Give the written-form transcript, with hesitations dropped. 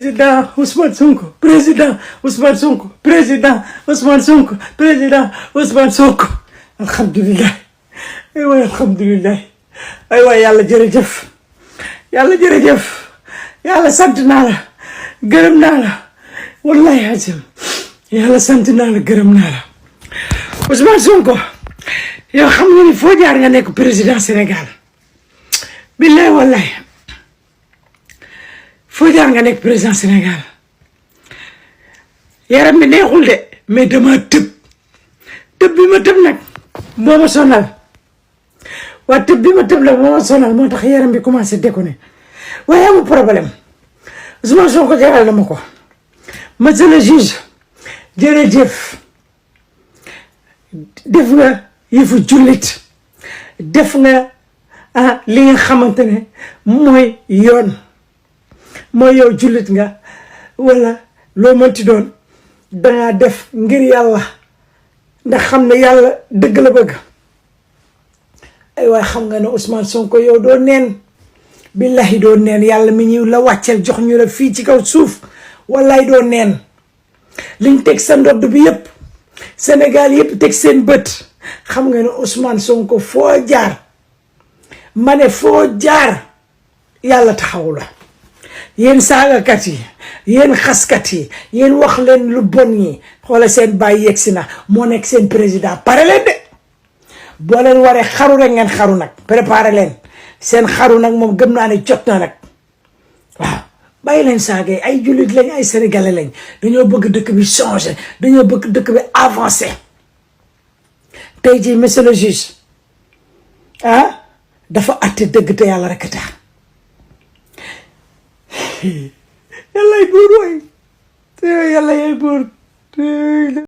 Président Ousmane Sonko, président Ousmane Sonko, président Ousmane Sonko, président Ousmane Sonko. alhamdulilah ay waay alhamdulilah ay waay yàlla jërëjëf yàlla jërëjëf yàlla sant naa la gërëm naa la wallahi azim yàlla sant naa la gërëm naa la Ousmane Sonko yow xam nga ni foo jaar nga nekk président Sénégal billahi wallahi foo jaar nga nekk président Sénégal yaram bi neexul de mais dama tëb bi ma tëb nag moo ma sonal waa tëb bi ma tëb la moo ma sonal moo tax yaram bi commencé déconné waaye amul problème Ousmane Sonko jaral na ma ko monsieur le juge jërëjëf def nga yëfu jullit def nga li nga xamante ne mooy yoon mooy yow jullit nga wala loo mënti doon dangaa def ngir yàlla ndax xam ne yàlla dëgg la bëgg ay waay xam nga ne Ousmane Sonko yow doo neen billahi doo neen yàlla mi ñu la wàcceel jox ñu la fii ci kaw suuf wallaay doo neen liñ teg sa ndodd bi yëpp Sénégal yëpp teg seen bët xam nga ne Ousmane Sonko foo jaar ma ne foo jaar yàlla taxawu la yéen saagakat yi yéen xaskat yi yéen wax leen lu bon yi xoola seen bàyyi yegsi na moo nekk seen président pare leen de boo leen waree xaru rek ngeen xaru nag préparé leen seen xaru nag moom gëm naa ne jot na nag waaw bàyyi leen saaga yi ay jullit lañ ay sénégalais lañ dañoo bëgg dëkk bi changer dañoo bëgg dëkk bi avancer tey jii monsieur le juge dafa àtte dëgg te yàlla rek tax yàlla ay buur waay yàlla ay buur